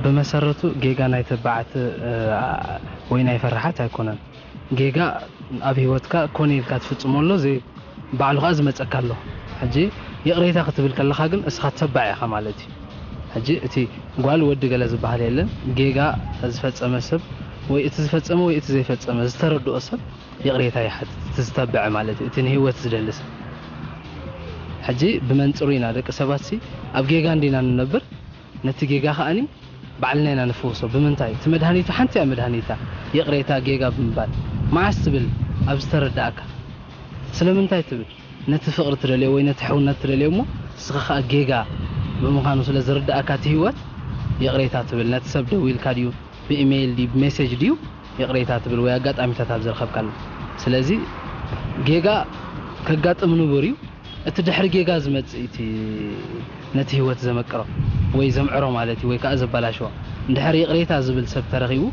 ብመሰረቱ ጌጋ ናይ ተባዓት ወይ ናይ ፈራሓት ኣይኮነን። ጌጋ ኣብ ህይወትካ ኮነ ኢልካ ትፍጽሞ ኣሎ፣ ዘይ ባዕሉ ከኣ ዝመጸካ ኣሎ። ሕጂ ይቕሬታ ክትብል ከለኻ ግን እስኻ ተባዕ ኢኻ ማለት እዩ። ሕጂ እቲ ጓል ወዲ ገለ ዝበሃል የለን። ጌጋ ዝፈጸመ ሰብ ወይ እቲ ዝፈጸመ ወይ እቲ ዘይፈጸመ ዝተረድኦ ሰብ ይቕሬታ ይሓትት። እቲ ዝተብዐ ማለት እዩ። እቲ ንህይወት ዝደሊ ሰብ። ሕጂ ብመንጽሩ ኢና ደቂ ሰባት ሲ ኣብ ጌጋ እንዲና ንነብር። ነቲ ጌጋ ከኣኒ ባዕልና ኢና ንፍውሶ። ብምንታይ? እቲ መድሃኒቱ ሓንቲ እያ መድሃኒታ። ይቕሬታ ጌጋ ብምባል። መዓስ ትብል? ኣብ ዝተረዳእካ። ስለምንታይ ትብል? ነቲ ፍቕሪ ትደልዮ ወይ ነቲ ሕውነት ትደልዮ እሞ ንስኻ ከኣ ጌጋ ብምዃኑ ስለ ዝርዳእካ እቲ ህይወት ይቕሬታ ትብል። ነቲ ሰብ ደዊልካ ድዩ? ብኢሜይል ድዩ? ብሜሴጅ ድዩ? ይቕሬታ ትብል ወይ ኣጋጣሚታት ኣብ ዝረኸብካሉ። ስለዚ ጌጋ ከጋጥም ንቡር እዩ። እቲ ድሕሪ ጌጋ ዝመጽእ እቲ ነቲ ህይወት ዘመቅሮ ወይ ዘምዕሮ ማለት እዩ፣ ወይ ከኣ ዘበላሽዎ። እንድሕር ይቕሬታ ዝብል ሰብ ተረኺቡ፣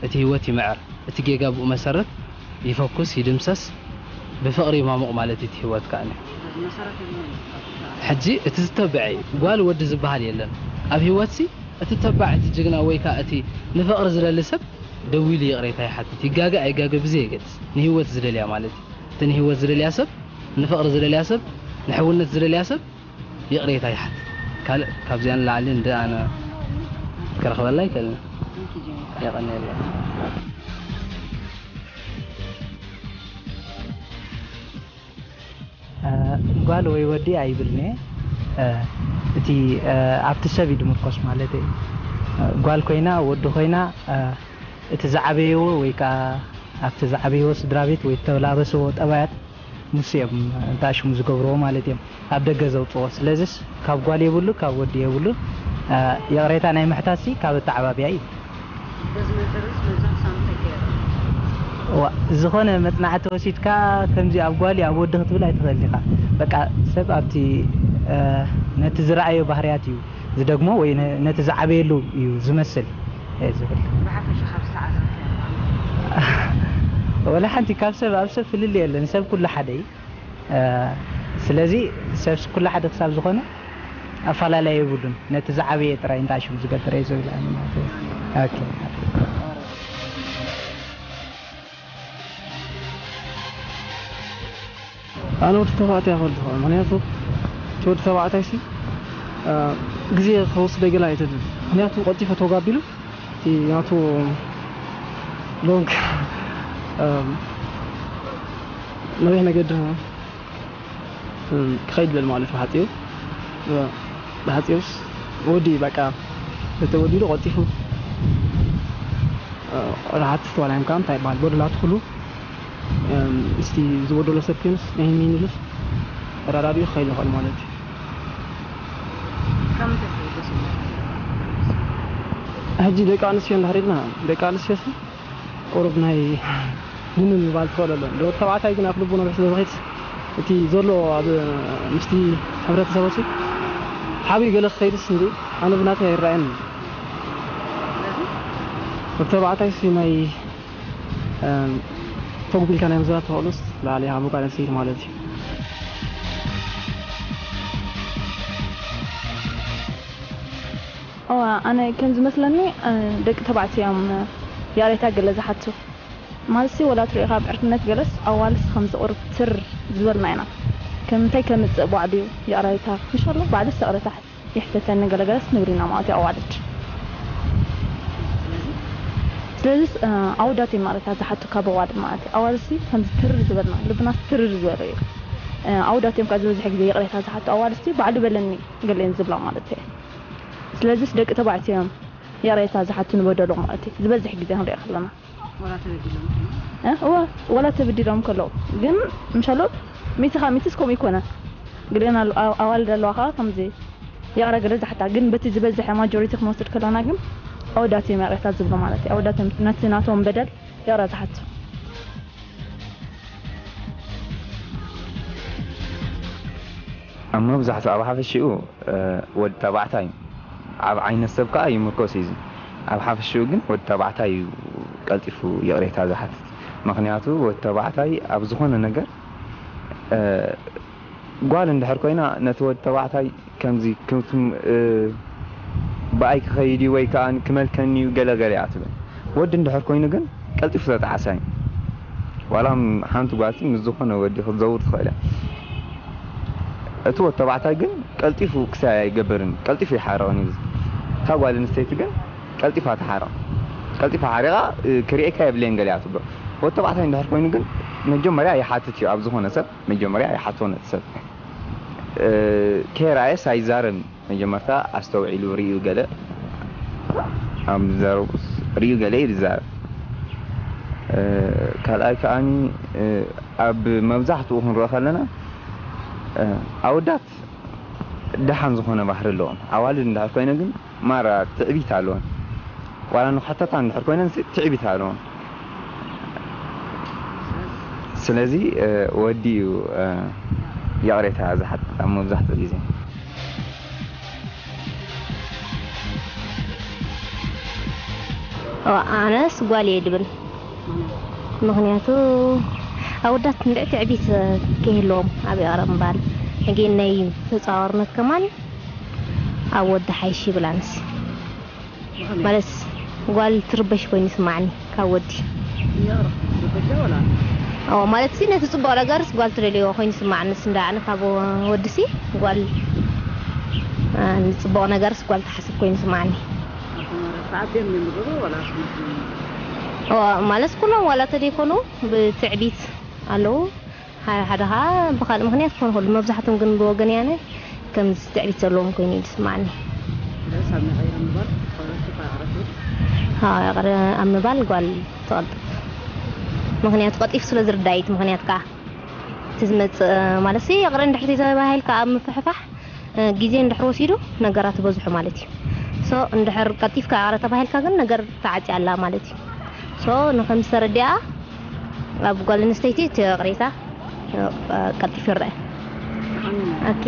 እቲ ህይወት ይምዕር። እቲ ጌጋ ብኡ መሰረት ይፈኩስ፣ ይድምሰስ፣ ብፍቕሪ ይማሙቕ ማለት እዩ እቲ ህይወት ከኣ። ሕጂ እቲ ዝተብዐ እዩ። ጓል ወዲ ዝበሃል የለን። ኣብ ህይወትሲ እቲ ተባዕ፣ እቲ ጅግና ወይ ከኣ እቲ ንፍቕሪ ዝደሊ ሰብ ደዊሉ ይቕሬታ ይሓትት። ይጋገ ኣይጋገ ብዘየገድስ፣ ንህይወት ዝደልያ ማለት እዩ። እቲ ንህይወት ዝደልያ ሰብ፣ ንፍቕሪ ዝደልያ ሰብ፣ ንሕውነት ዝደልያ ሰብ ይቕሬታ ይሓትት። ካልእ ካብዚኣ ንላዕሊ እንደ ኣነ ክረኽበላ ኣይክእልን። የቐንየለይ። እ፣ ጓል ወይ ወዲ ኣይብልን እየ። እ፣ እቲ፣ እ፣ ኣብቲ ሰብ እዩ ዝምርኮስ ማለት እዩ። እ፣ ጓል ኮይና ወዲ ኮይና፣ እ፣ እቲ ዝዓበየዎ ወይ ከዓ ኣብቲ ዝዓበየዎ ስድራ ቤት ወይ ዝተላበስዎ ጠባያት ንሱ እዮም እንተ ሽሙ ዝገብርዎ ማለት እዮም ኣብ ደገ ዘውፅዎ። ስለዚስ ካብ ጓል የብሉ ካብ ወዲ የብሉ። እ፣ ይቕሬታ ናይ ምሕታት ሲ ካብ ኣተዓባብያ እዩ። በዚ መጠንስ መብዛሕትኡ ሳምንት ኣይቀየርን። ዋ፣ ዝኾነ መጽናዕቲ ወሲድካ ከምዚ ኣብ ጓል ኣብ ወዲ ክትብል ኣይትኽእል ኢኻ። በቃ ሰብ ኣብቲ፣ እ፣ ነቲ ዝረኣዮ ባህርያት እዩ ዝደግሞ ወይ ነ-፣ ነቲ ዝዓበየሉ እዩ ዝመስል እየ ዝብል። ብሓፈሻ ካብ ዝተዓዘብካዮ ወላ ሓንቲ ካብ ሰብ ኣብ ሰብ ፍልልይ የለን። ሰብ ኩሉ ሓደ እዩ። እ፣ ስለዚ ሰብሲ ኩሉ ሓደ ክሳብ ዝኾነ ኣፈላላይ የብሉን። ነቲ ዝዓበየ ጥራይ እንታይ ሽም ዝገብር እየ ዝብል ኣነ ማለት እዩ። ኦኬ። ኣነ ወዲ ተባዕታይ እየ ክብል ዝኽእል፣ ምኽንያቱ እቲ ወዲ ተባዕታይሲ፣ እ፣ ግዜ ክወስድ ገለ ኣይትብል፣ ምኽንያቱ ቀልጢፈ ተወጋቢሉ እቲ ናቱ ሎንግ፣ እ፣ ነዊሕ መገዲ ክኸይድ ይደሊ ማለት እዩ። ብሓጺሩ፣ ብሓጺሩስ ወዲ በቃ ተተወዲዱ ቀልጢፉ፣ እ፣ ራሓት ዋላ እዮም ከዓ እንታይ ይበሃል፣ ጎደላቱ ኩሉ፣ እም፣ እስቲ ዝጎደሎ ሰብ ኮይኑስ ናይ ሚኒሉስ ተረዳዲኡ ክኸይድ ይኽእል ማለት እዩ። ካብ ምንታይ ትብገስ? ሕጂ ደቂ ኣንስትዮ እንድሕር ኢልና፣ ደቂ ኣንስትዮስ ቁሩብ ናይ ድንን ምባል ትኽእል ኣሎ። ወዲ ተባዕታይ ግን ኣብ ልቡ ነዊሕ ስለ ዝኸይድስ፣ እቲ ዘሎ ኣብ ምስቲ ሕብረተሰብ ሲ ሓብዩ ገለ ክኸይድስ እንዲ ኣነ ብናተይ ኣይረኣየን። ወዲ ተባዕታይ ሲ ናይ፣ እም፣ ተጉቢልካ ናይ ምዝራብ ተኽእሎስ ላዕሊ ካብ ጓል ኣንስተይቲ ማለት እዩ። እዋ፣ ኣነ ከም ዝመስለኒ፣ እ፣ ደቂ ተባዕትዮ እዮም፣ እ፣ ይቕሬታ ገለ ዝሓቱ። ማለትሲ፣ ወላ ትሪኦ ካብ ዕርክነት ገለስ ኣዋልስ ከምዚ ቁሩብ ትር ዝበልና ኢና። ከም እንታይ ከምጽእ ባዕሉ እዩ ይቕሬታ። ምሻሎ፣ ባዕልስ ይቕሬታ ይሕተተኒ ገለ ገለስ ንብል ኢና ማለት እዩ ኣዋልድ። ስለዚስ፣ እ፣ ኣወዳት እዮም ይቕሬታ ዝሓቱ ካብ ኣዋልድ ማለት እዩ። ኣዋልድሲ ከምዚ ትር ዝበልና፣ ልብናስ ትርር ዝበለ እዩ። እ፣ ኣወዳት እዮም ካብ ዝበዝሕ ግዜ ይቕሬታ ዝሓቱ። ኣዋልድሲ ባዕሉ በለኒ ገለ እየን ዝብላ ማለት እዩ። ስለዚስ ደቂ ተባዕትዮ እዮም ይቕሬታ ዝሓቱ ንበደሎም ማለት እዩ። ዝበዝሕ ግዜ ክንሪኦ ከለና። ዋላ ተበዲሎም ከለዉ? እ? እወ፣ ዋላ ተበዲሎም ከለዉ። ግን ምሻሎ ሚእቲ ካብ ሚእትስ ከምኡ ይኮነን። ገሊአን ኣሎ-፣ ኣዋ-፣ ኣዋልድ ኣለዋ ከዓ ከምዚ ይቕረ ገለ ዝሓታ። ግን በቲ ዝበዝሐ ማጆሪቲ ክንወስድ ከለና ግን ኣወዳት እዮም ይቕሬታ ዝብሉ ማለት እዩ። ኣወዳት እዮም ነቲ ናቶም በደል ይቕረ ዝሓቱ። ኣብ መብዛሕትኡ፣ ኣብ ሓፈሽኡ፣ እ፣ ወዲ ተባዕታይ ኣብ ዓይነት ሰብ ከኣ ይምርኮስ እዩ እዚ። ኣብ ሓፈሽኡ ግን ወዲ ተባዕታይ እዩ ቀልጢፉ ይቕሬታ ዝሓትት። ምኽንያቱ ወዲ ተባዕታይ ኣብ ዝኾነ ነገር፣ እ፣ ጓል እንድሕር ኮይና ነቲ ወዲ ተባዕታይ ከምዚ፣ ከምቲ፣ እ፣ ብኣይ ክኸይድ እዩ ወይ ከዓ ክመልከኒ እዩ ገለ ገለ እያ ትብል። ወዲ እንድሕር ኮይኑ ግን ቀልጢፉ ተጣዓሳይ እዩ። ዋላ ሓንቲ ጓልቲ ምስ ዝኾነ ወዲ ክትዘውር ትኽእል እያ። እቲ ወዲ ተባዕታይ ግን ቀልጢፉ ክሳይ ኣይገብርን፣ ቀልጢፉ ይሓርቕን እዩ። እታ ጓል ኣንስተይቲ ግን ቀልጢፋ ትሓርቕ። ቀልጢፋ ሓሪቓ ክርእየካ የብለይን ገለ እያ ትብሎ። ወዲ ተባዕታይ እንድሕር ኮይኑ ግን መጀመርያ ይሓትት እዩ ኣብ ዝኾነ ሰብ፣ መጀመርያ ይሓቶ ነቲ ሰብ። ከይረኣየስ ኣይዛረብን። መጀመርታ ኣስተውዒሉ ርእዩ ገለ ኣብ ዝዛረቡስ ርእዩ ገለ እዩ ዝዛረብ። ካልኣይ ከዓኒ ኣብ መብዛሕትኡ ክንርኢ ከለና ኣወዳት ደሓን ዝኾነ ባህሪ ኣለዎም። ኣዋልድ እንድሕር ኮይነ ግን ማራ ትዕቢት ኣለዎን። ዋላ ንክሕተታ እንድሕር ኮይነን ትዕቢት ኣለዎን። ስለዚ ወዲ እዩ ይቕሬታ ዝሓትት ኣብ መብዛሕትኡ ግዜ። ኣነስ ጓል እየ ድብል። ምክንያቱ ኣወዳት እንድዒ ትዕቢት ከይህልዎም ኣብ ይቕረ ምባል ሕጊ ናይ ተፃዋርነት ከማን ኣብ ወዲ ሓይሽ ይብል ኣነስ። ማለት ጓል ትርበሽ ኮይኑ ይስማዓኒ ካብ ወዲ። ኦ ማለት ሲ ነቲ ጽቡቕ ነገርስ ጓል ትደልዮ ኮይኑ ይስማዓኒ። ሲ እንዳ ኣነ ካብ ወዲ ሲ ጓል ንጽቡቕ ነገርስ ጓል ትሓስብ ኮይኑ ይስማዓኒ። ማለት ኩሎም ዋላ ተደይኮኑ ብትዕቢት ኣለዉ። ሓደ ሓደ ከዓ ብካልእ ምክንያት ክኾኑ ይኽእሉ። መብዛሕትኦም ግን ብወገን ያነ ከምዚ ትዕቢት ዘለዎም ኮይኑ እዩ ዝስማዓኒ። ይቕረ ኣብ ምባል ጓል ትቐልጥፍ። ምክንያቱ ቀልጢፉ ስለ ዝርዳእ እዩ እቲ ምክንያት ከዓ። እቲ ዝመፅእ ማለት ሲ ይቕረ እንድሕር ተባሂልካ ኣብ ምፍሕፋሕ ግዜ እንድሕር ወሲዱ ነገራት ይበዝሑ ማለት እዩ። ሶ እንድሕር ቀልጢፍካ ይቕረ ተባሂልካ ግን ነገር ተዓፅያ ኣላ ማለት እዩ። ሶ ንከምዚ ተረዲኣ ኣብ ጓል ኣንስተይቲ እቲ ይቕሬታ ቀልጢፉ ይረአ። ኦኬ።